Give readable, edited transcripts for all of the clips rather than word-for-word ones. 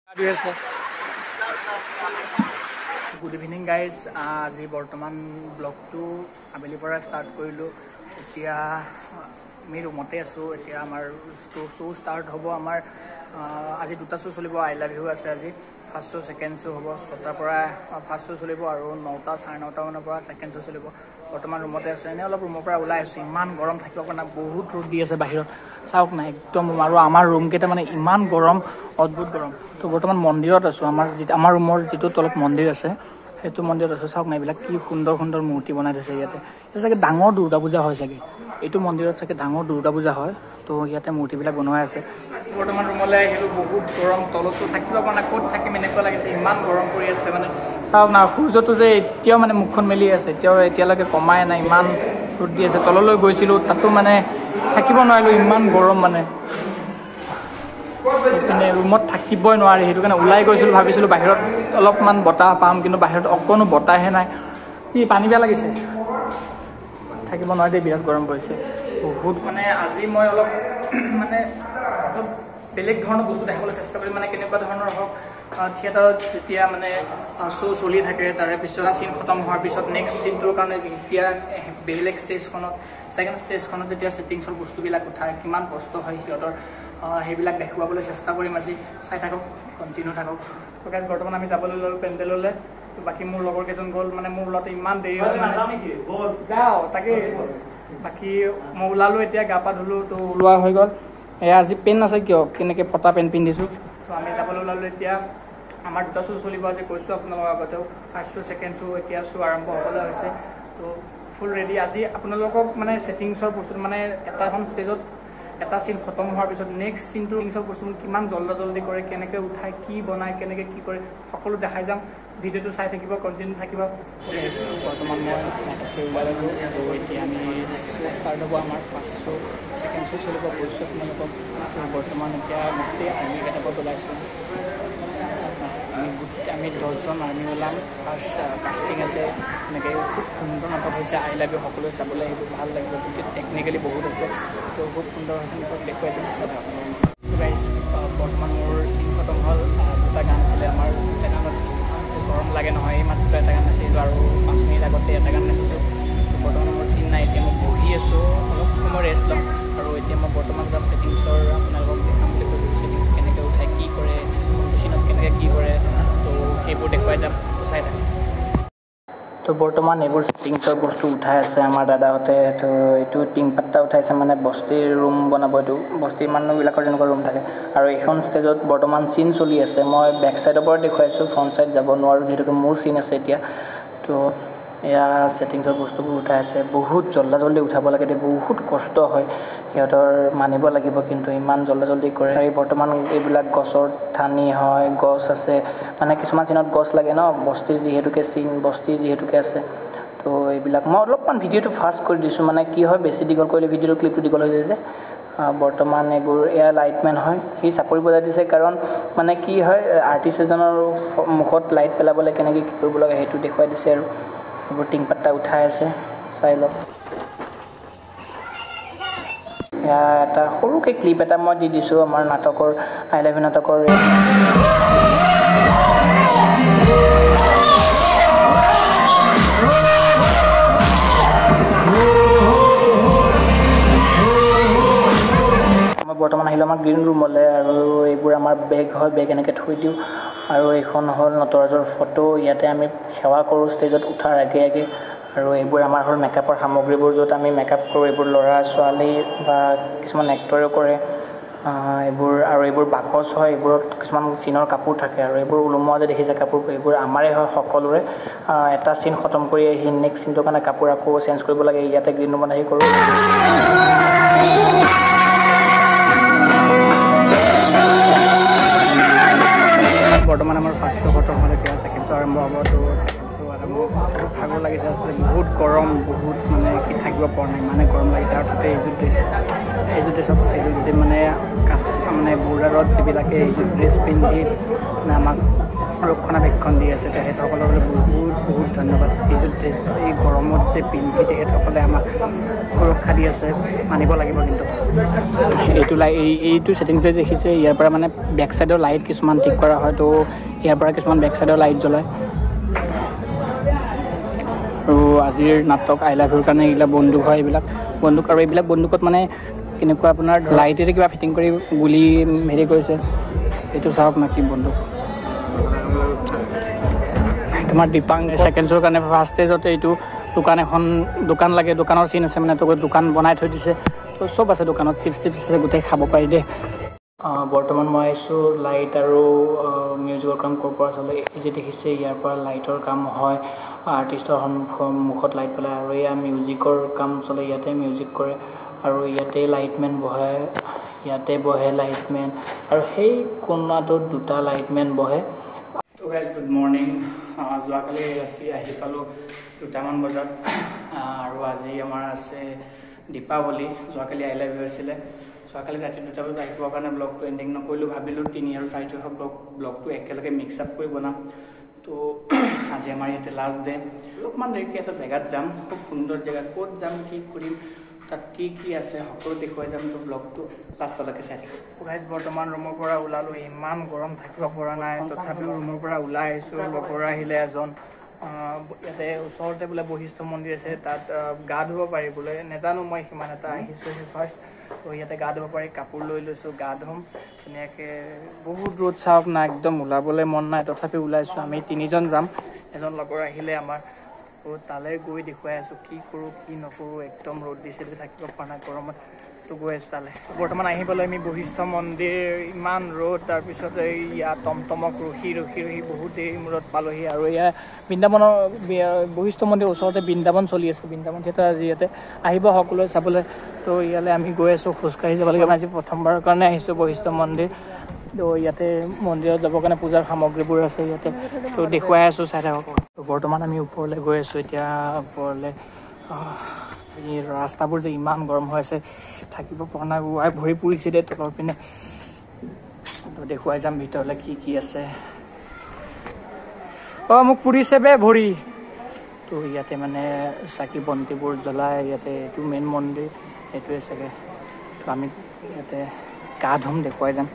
আছে। Good evening guys, আজি বৰ্তমান ব্লগটো আবেলিৰ পৰা ষ্টাৰ্ট কৰিলোঁ। এতিয়া আমি ৰুমতে আছোঁ। এতিয়া আমাৰ শ্ব' ষ্টাৰ্ট হ'ব। আমাৰ আজি দুটা শ্ব' চলিব। I love you আছে আজি, ফাৰ্ষ্ট শ্ব' ছেকেণ্ড শ্ব' হ'ব। 6টাৰ পৰা ফাৰ্ষ্ট শ্ব' চলিব আৰু 9টা 9:30 মানৰ পৰা ছেকেণ্ড শ্ব' চলিব। বৰ্তমান ৰুমতে আছোঁ, এনেই অলপ ৰুমৰ পৰা ওলাই আছোঁ। ইমান গৰম, থাকিব পৰা নাই, বহুত ৰ'দ দি আছে বাহিৰত, চাওক না একদম। আৰু আমাৰ ৰুমকেইটা মানে ইমান গৰম, অদ্ভুত গৰম। তো বৰ্তমান মন্দিৰত আছোঁ। আমাৰ ৰুমৰ যিটো তলত মন্দিৰ আছে, সেইটো মন্দিৰত আছোঁ। চাওক না এইবিলাক কি সুন্দৰ সুন্দৰ মূৰ্তি বনাই থৈছে ইয়াতে। ইয়াতে চাগে ডাঙৰ দুৰ্গা পূজা হয় চাগে, এইটো মন্দিৰত চাগে ডাঙৰ দুৰ্গা পূজা হয়। তো ইয়াতে মূৰ্তিবিলাক বনোৱাই আছে। বৰ্তমান ৰুমলৈ আহিলোঁ, বহুত গৰম, তলতো থাকিব পৰা নাই, ক'ত থাকিম এনেকুৱা লাগিছে, ইমান গৰম পৰি আছে। মানে চাওক না সূৰ্যটো যে এতিয়াও মানে মুখখন মেলি আছে, এতিয়াও এতিয়ালৈকে কমাই নাই, ইমান ৰ'দ দি আছে। তললৈ গৈছিলোঁ, তাতো মানে থাকিব নোৱাৰিলোঁ, ইমান গৰম। মানে সেইপিনে ৰুমত থাকিবই নোৱাৰি, সেইটো কাৰণে ওলাই গৈছিলোঁ। ভাবিছিলোঁ বাহিৰত অলপমান বতাহ পাম, কিন্তু বাহিৰত অকণো বতাহে নাই। কি পানী বেয়া লাগিছে, থাকিব নোৱাৰি দেই, বিৰাট গৰম পৰিছে বহুত। মানে আজি মই অলপ মানে অলপ বেলেগ ধৰণৰ বস্তু দেখাবলৈ চেষ্টা কৰিম। মানে কেনেকুৱা ধৰণৰ হওক, থিয়েটাৰত যেতিয়া মানে শ্ব' চলি থাকে, তাৰে পিছত চিন খতম হোৱাৰ পিছত নেক্সট চিনটোৰ কাৰণে যেতিয়া বেলেগ ষ্টেজখনত, ছেকেণ্ড ষ্টেজখনত যেতিয়া ছেটিংছৰ বস্তুবিলাক উঠায়, কিমান কষ্ট হয় সিহঁতৰ, সেইবিলাক দেখুৱাবলৈ চেষ্টা কৰিম আজি। চাই থাকক, কণ্টিনিউ থাকক। তো গাইজ বৰ্তমান আমি যাবলৈ ল'লোঁ পেণ্ডেললৈ। বাকী মোৰ লগৰ কেইজন গ'ল, মানে মোৰ ওলাওঁতে ইমান দেৰি হ'ল, যাওঁ তাকে। বাকী মই ওলালোঁ, এতিয়া গা পা ধুলোঁ, তো ওলোৱা হৈ গ'ল। এয়া আজি পেণ্ট আছে কিয় কেনেকৈ ফটা পেণ্ট পিন্ধিছোঁ। তো আমি যাবলৈ ওলালোঁ। এতিয়া আমাৰ দুটা শ্ব' চলিব আজি, কৈছোঁ আপোনালোকৰ আগতেও, ফাৰ্ষ্ট শ্ব' ছেকেণ্ড শ্ব'। এতিয়া শ্ব' আৰম্ভ হ'বলৈ হৈছে, তো ফুল ৰেডি। আজি আপোনালোকক মানে ছেটিংছৰ বস্তুটো, মানে এটা ষ্টেজত এটা চিন খতম হোৱাৰ পিছত নেক্সট চিনটো ছেটিংছৰ বস্তু কিমান জল্দা জল্দি কৰে, কেনেকৈ উঠায়, কি বনায়, কেনেকৈ কি কৰে, সকলো দেখাই যাম। ভিডিঅ'টো চাই থাকিব, কণ্টিনিউ থাকিব। বৰ্তমান মই নাটকটো ওলাই ল'লোঁ। তো এতিয়া আমি শ্ব' ষ্টাৰ্ট হ'ব আমাৰ, ফাৰ্ষ্ট শ্ব' ছেকেণ্ড শ্ব' চলিব, কৈছোঁ আপোনালোকক। বৰ্তমান এতিয়া গোটেই আৰ্মি গেটআপত ওলাইছোঁ। আমি 10জন আৰ্মি ওলাম। ফাৰ্ষ্ট কাষ্টিং আছে, এনেকৈ খুব সুন্দৰ নাটক হৈছে I love you. সকলোৱে চাবলৈ আহিব, ভাল লাগিব। গোটেই টেকনিকেলি বহুত আছে, তো খুব সুন্দৰ হৈছে নাটক, দেখুৱাই যাম, চাই থাকক। গাইজ বৰ্তমান মোৰ চিন খতম হ'ল। দুটা গান আছিলে আমাৰ, দুটা গানত ইমান বেছি গৰম লাগে নহয়। এই মাত্ৰ এটা গান নাচিছিলোঁ আৰু 5 মিনিট আগতে এটা গান নাচিছোঁ। তো বৰ্তমান মোৰ চিন নাই, এতিয়া মই বহি আছোঁ, অলপ সময় ৰেষ্ট ল'ম। আৰু এতিয়া মই বৰ্তমান যাম ছেটিংছৰ, আপোনালোকক দেখাম বুলি কৈছোঁ ছেটিংছ কেনেকৈ উঠায়, কি কৰে, কোনটো চিনত কেনেকৈ কি কৰে, তো সেইবোৰ দেখুৱাই যাম, তো চাই থাকক। তো বৰ্তমান এইবোৰ ছেটিংছৰ বস্তু উঠাই আছে আমাৰ দাদাহঁতে। তো এইটো টিংপাত্তা উঠাইছে, মানে বস্তিৰ ৰুম বনাব, এইটো বস্তিৰ মানুহবিলাকৰ যেনেকুৱা ৰুম থাকে। আৰু এইখন ষ্টেজত বৰ্তমান চিন চলি আছে। মই বেক চাইডৰ পৰা দেখুৱাইছোঁ, ফ্ৰণ্ট চাইড যাব নোৱাৰোঁ যিহেতুকে মোৰ চিন আছে এতিয়া। তো এয়া ছেটিংছৰ বস্তুবোৰ উঠাই আছে, বহুত জল্দা জল্দি উঠাব লাগে দেই, বহুত কষ্ট হয় সিহঁতৰ, মানিব লাগিব, কিন্তু ইমান জল্দা জল্দি কৰে। এই বৰ্তমান এইবিলাক গছৰ ঠানি হয়, গছ আছে, মানে কিছুমান চিনত গছ লাগে ন, বস্তিৰ যিহেতুকে চিন, বস্তিৰ যিহেতুকে আছে। তো এইবিলাক মই অলপমান ভিডিঅ'টো ফাষ্ট কৰি দিছোঁ, মানে কি হয় বেছি দীঘল কৰিলে ভিডিঅ'টো ক্লিপটো দীঘল হৈ যায় যে। বৰ্তমান এইবোৰ এয়া লাইটমেন হয়, সি চাপৰি বজাই দিছে, কাৰণ মানে কি হয় আৰ্টিষ্ট এজনৰ মুখত লাইট পেলাবলৈ কেনেকৈ কি কৰিব লাগে সেইটো দেখুৱাই দিছে। আৰু এইবোৰ টিংপাত্তা উঠাই আছে, চাই লওক। এয়া এটা সৰুকৈ ক্লিপ এটা মই দি দিছোঁ আমাৰ নাটকৰ, I love you নাটকৰ। মই বৰ্তমান আহিলোঁ আমাৰ গ্ৰীণ ৰুমলৈ। আৰু এইবোৰ আমাৰ বেগ হয়, বেগ এনেকৈ থৈ দিওঁ। আৰু এইখন হ'ল নটৰাজৰ ফটো, ইয়াতে আমি সেৱা কৰোঁ ষ্টেজত উঠাৰ আগে আগে। আৰু এইবোৰ আমাৰ হ'ল মেকআপৰ সামগ্ৰীবোৰ, য'ত আমি মেকআপ কৰোঁ। এইবোৰ ল'ৰা ছোৱালী বা কিছুমান এক্টৰেও কৰে এইবোৰ। আৰু এইবোৰ বাকচ হয়, এইবোৰত কিছুমান চিনৰ কাপোৰ থাকে। আৰু এইবোৰ ওলোমোৱা যে দেখিছে কাপোৰবোৰ, এইবোৰ আমাৰে হয় সকলোৰে। এটা চিন খতম কৰি আহি নেক্সট চিনটোৰ কাৰণে কাপোৰ আকৌ চেঞ্জ কৰিব লাগে, ইয়াতে গ্ৰীণ ৰুমত আহি কৰোঁ। বৰ্তমান আমাৰ ফাৰ্ষ্ট শ্ব' খতম হ'ল, এতিয়া ছেকেণ্ড শ্ব' আৰম্ভ হ'ব। তো ছেকেণ্ড শ্ব' আৰম্ভ, বহুত ভাগৰ লাগিছে আচলতে, বহুত গৰম, বহুত মানে কি থাকিব পৰা নাই, ইমানে গৰম লাগিছে। আৰু তাতে এইযোৰ ড্ৰেছ, এইযোৰ ড্ৰেছত চেলুৰিটি মানে কাচ, মানে বৰ্ডাৰত যিবিলাকে এইযোৰ ড্ৰেছ পিন্ধি মানে আমাক ৰক্ষণাবেক্ষণ দি আছে। তেখেতসকললৈ বহুত বহুত ধন্যবাদ। এইযোৰ ড্ৰেছ এই গৰমত যে পিন্ধি তেখেতসকলে আমাক সুৰক্ষা দি আছে, মানিব লাগিব। কিন্তু এইটো এইটো ছেটিংছ যে দেখিছে, ইয়াৰ পৰা মানে বেক চাইডৰ লাইট কিছুমান ঠিক কৰা হয়। তো ইয়াৰ পৰা কিছুমান বেক চাইডৰ লাইট জ্বলায়। আৰু আজিৰ নাটক I love ইউৰ কাৰণে এইবিলাক বন্দুক হয়, এইবিলাক বন্দুক। আৰু এইবিলাক বন্দুকত মানে কেনেকুৱা আপোনাৰ লাইটেৰে কিবা ফিটিং কৰি গুলি হেৰি কৰিছে। এইটো চাওক না কি বন্দুক। তোমাৰ দীপাং ছেকেণ্ড শ্ব'ৰ কাৰণে ফাৰ্ষ্ট ষ্টেজতে এইটো দোকান এখন দোকান লাগে, দোকানৰ চিন আছে মানে। তো দোকান বনাই থৈ দিছে, তো চব আছে দোকানত, চিপছ টিপছ আছে, গোটেই খাব পাৰি দেই। বৰ্তমান মই আহিছোঁ লাইট আৰু মিউজিকৰ কাম ক'ৰ পৰা চলে। এই যে দেখিছে, ইয়াৰ পৰা লাইটৰ কাম হয়, আৰ্টিষ্টৰ সন্মুখত লাইট পেলায়। আৰু এয়া মিউজিকৰ কাম চলে, ইয়াতে মিউজিক কৰে। আৰু ইয়াতে লাইটমেন বহে, ইয়াতে বহে লাইটমেন। আৰু সেই কোণাটোত দুটা লাইটমেন বহে। তো গাইজ গুড মৰ্ণিং। যোৱাকালি ৰাতি আহি পালোঁ 2টামান বজাত। আৰু আজি আমাৰ আছে দীপাৱলী। যোৱাকালি I love you আছিলে। যোৱাকালি ৰাতি 2টা বজাত আহি পোৱাৰ কাৰণে ব্লগটো এণ্ডিং নকৰিলোঁ। ভাবিলোঁ 3 আৰু 4 তাৰিখৰ ব্লগটো একেলগে মিক্স আপ কৰি বনাম। তো আজি আমাৰ ইয়াতে লাষ্ট ডে। অলপমান দেৰিকৈ এটা জেগাত যাম, খুব সুন্দৰ জেগা। ক'ত যাম, কি কৰিম, তাত কি কি আছে সকলো দেখুৱাই যাম। তো ব্লগটো লাষ্টলৈকে চাই থাকিব। গাইজ বৰ্তমান ৰুমৰ পৰা ওলালোঁ। ইমান গৰম, থাকিব পৰা নাই, তথাপিও ৰুমৰ পৰা ওলাই আহিছোঁ। লগৰ আহিলে এজন, ইয়াতে ওচৰতে বোলে বশিষ্ঠ মন্দিৰ আছে, তাত গা ধুব পাৰি বোলে। নাজানো মই সিমান এটা, আহিছোঁহে ফাৰ্ষ্ট। তো ইয়াতে গা ধুব পাৰি, কাপোৰ লৈ লৈছোঁ, গা ধুম ধুনীয়াকৈ। বহুত ৰ'দ চাওক না, একদম ওলাবলৈ মন নাই, তথাপি ওলাইছোঁ। আমি 3জন যাম, এজন লগৰ আহিলে আমাৰ। তো তালৈ গৈ দেখুৱাই আছোঁ কি কৰোঁ কি নকৰোঁ। একদম ৰ'দ দিছে, থাকিব পৰা নাই গৰমত। তো গৈ আছোঁ তালৈ। বৰ্তমান আহি পালোঁ আমি বশিষ্ঠ মন্দিৰ। ইমান ৰ'দ, তাৰপিছত ইয়াত টমটমক ৰখি ৰখি ৰখি বহুত দেৰি মূৰত পালোহি। আৰু এয়া বৃন্দাবনৰ বশিষ্ঠ মন্দিৰৰ ওচৰতে বৃন্দাবন চলি আছে, বৃন্দাবন থিয়েটাৰ আজি ইয়াতে আহিব সকলোৱে চাবলৈ। তো ইয়ালৈ আমি গৈ আছোঁ, খোজকাঢ়ি যাব লাগিব। আজি প্ৰথমবাৰৰ কাৰণে আহিছোঁ বশিষ্ঠ মন্দিৰ। তো ইয়াতে মন্দিৰত যাবৰ কাৰণে পূজাৰ সামগ্ৰীবোৰ আছে ইয়াতে, তো দেখুৱাই আছোঁ, চাই থাকক। তো বৰ্তমান আমি ওপৰলৈ গৈ আছোঁ এতিয়া। ওপৰলৈ এই ৰাস্তাবোৰ যে ইমান গৰম হৈ আছে, থাকিব পৰা নাই। ৱাই ভৰি পুৰিছে দেই তলৰ পিনে। তো দেখুৱাই যাম ভিতৰলৈ কি কি আছে। অ' মোক পুৰিছে বে ভৰি। তো ইয়াতে মানে চাকি বন্তিবোৰ জ্বলাই, ইয়াতে এইটো মেইন মন্দিৰ এইটোৱে চাগে। তো আমি ইয়াতে গা ধুম, দেখুৱাই যাম।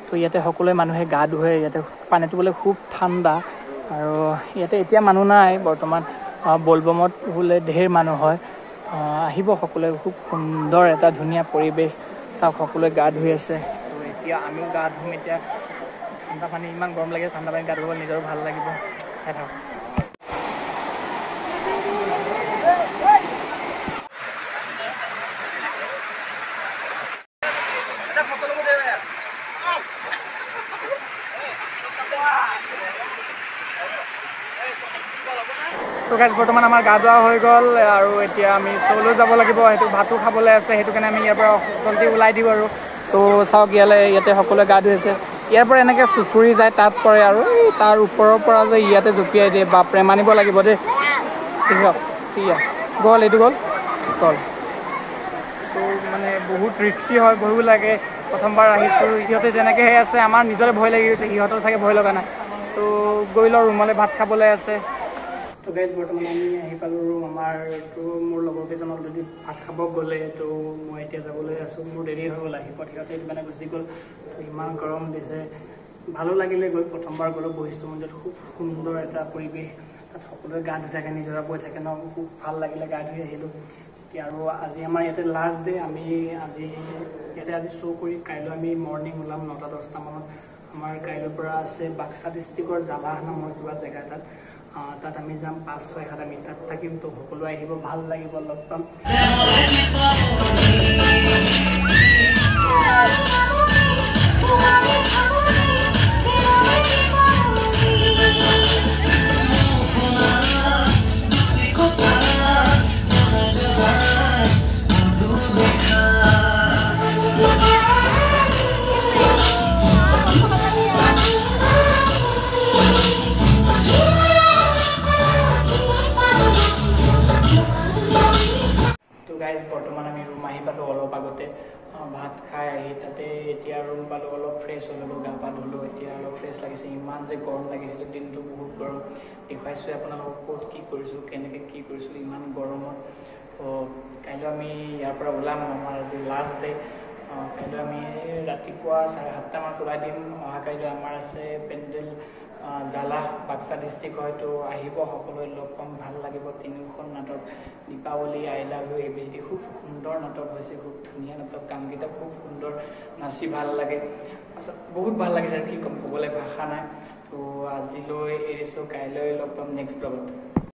তো ইয়াতে সকলোৱে মানুহে গা ধুৱে। ইয়াতে পানীটো বোলে খুব ঠাণ্ডা। আৰু ইয়াতে এতিয়া মানুহ নাই বৰ্তমান। বলবমত বোলে ঢেৰ মানুহ হয়, আহিব সকলোৱে। খুব সুন্দৰ এটা ধুনীয়া পৰিৱেশ। চাওক সকলোৱে গা ধুই আছে। তো এতিয়া আমিও গা ধুম। এতিয়া ঠাণ্ডা পানী, ইমান গৰম লাগে, ঠাণ্ডা পানী গা ধুব নিজৰ ভাল লাগিব। চাই থাকক। তো গাইজ বৰ্তমান আমাৰ গা ধোৱা হৈ গ'ল। আৰু এতিয়া আমি শ্ব'লৈ যাব লাগিব, সেইটো ভাতো খাবলৈ আছে, সেইটো কাৰণে আমি ইয়াৰ পৰা জলদি ওলাই দিওঁ আৰু। তো চাওক ইয়ালৈ, ইয়াতে সকলোৱে গা ধুই আছে। ইয়াৰ পৰা এনেকৈ চুঁচৰি যায়, তাত পৰে। আৰু এই তাৰ ওপৰৰ পৰা যে ইয়াতে জঁপিয়াই দিয়ে, বাপৰে মানিব লাগিব দেই। ঠিক গ'ল, এইটো গ'ল গ'ল। তো মানে বহুত ৰিক্সি হয়, ভয়ো লাগে। প্ৰথমবাৰ আহিছোঁ, সিহঁতে যেনেকৈ আছে আমাৰ নিজৰে ভয় লাগি গৈছে, সিহঁতৰ চাগে ভয় লগা নাই। তো গৈ লওঁ ৰুমলৈ, ভাত খাবলৈ আছে। তো গাইজ বৰ্তমান আমি আহি পালোঁ ৰুম আমাৰ। তো মোৰ লগৰ কেইজন অলৰেডি ভাত খাব গ'লে, তো মই এতিয়া যাবলৈ আছোঁ। মোৰ দেৰি হৈ গ'ল আহি পোৱাত, সিহঁতে মানে গুচি গ'ল। তো ইমান গৰম দিছে, ভালো লাগিলে গৈ। প্ৰথমবাৰ গ'লোঁ বশিষ্ঠ মন্দিৰত, খুব সুন্দৰ এটা পৰিৱেশ। তাত সকলোৱে গা ধুই থাকে, নিজৰা বৈ থাকে ন, খুব ভাল লাগিলে, গা ধুই আহিলোঁ এতিয়া। আৰু আজি আমাৰ ইয়াতে লাষ্ট ডে। আমি আজি ইয়াতে আজি শ্ব' কৰি কাইলৈ আমি মৰ্ণিং ওলাম 9টা-10টা মানত। আমাৰ কাইলৈৰ পৰা আছে বাক্সা ডিষ্ট্ৰিক্টৰ জালাহ নামৰ কিবা জেগা এটাত, তাত আমি যাম। 5, 6, 7 আমি তাত থাকিম। তো সকলোৱে আহিব, ভাল লাগিব, লগ পাম। বৰ্তমান আমি ৰুম আহি পালোঁ অলপ আগতে, ভাত খাই আহি তাতে এতিয়া ৰুম পালোঁ, অলপ ফ্ৰেছ হ'লোঁ, গা পা ধুলোঁ, এতিয়া অলপ ফ্ৰেছ লাগিছে। ইমান যে গৰম লাগিছিলে, দিনটো বহুত গৰম। দেখুৱাইছোঁ আপোনালোকক ক'ত কি কৰিছোঁ, কেনেকৈ কি কৰিছোঁ ইমান গৰমত। তো কাইলৈ আমি ইয়াৰ পৰা ওলাম, আমাৰ আজি লাষ্ট ডে। কাইলৈ আমি ৰাতিপুৱা 7:30মানত ওলাই দিম। অহা কাইলৈ আমাৰ আছে পেণ্ডেল জালা, বাক্সা ডিষ্ট্ৰিক্ট হয়। তো আহিব সকলোৱে, লগ পাম, ভাল লাগিব। তিনিওখন নাটক Deepawali, I love you, A B C D, খুব সুন্দৰ নাটক হৈছে, খুব ধুনীয়া নাটক, গানকেইটা খুব সুন্দৰ, নাচি ভাল লাগে, পাছত বহুত ভাল লাগিছে আৰু কি ক'ম, ক'বলৈ ভাষা নাই। তো আজিলৈ এৰিছোঁ, কাইলৈ লগ পাম নেক্সট ব্লগত।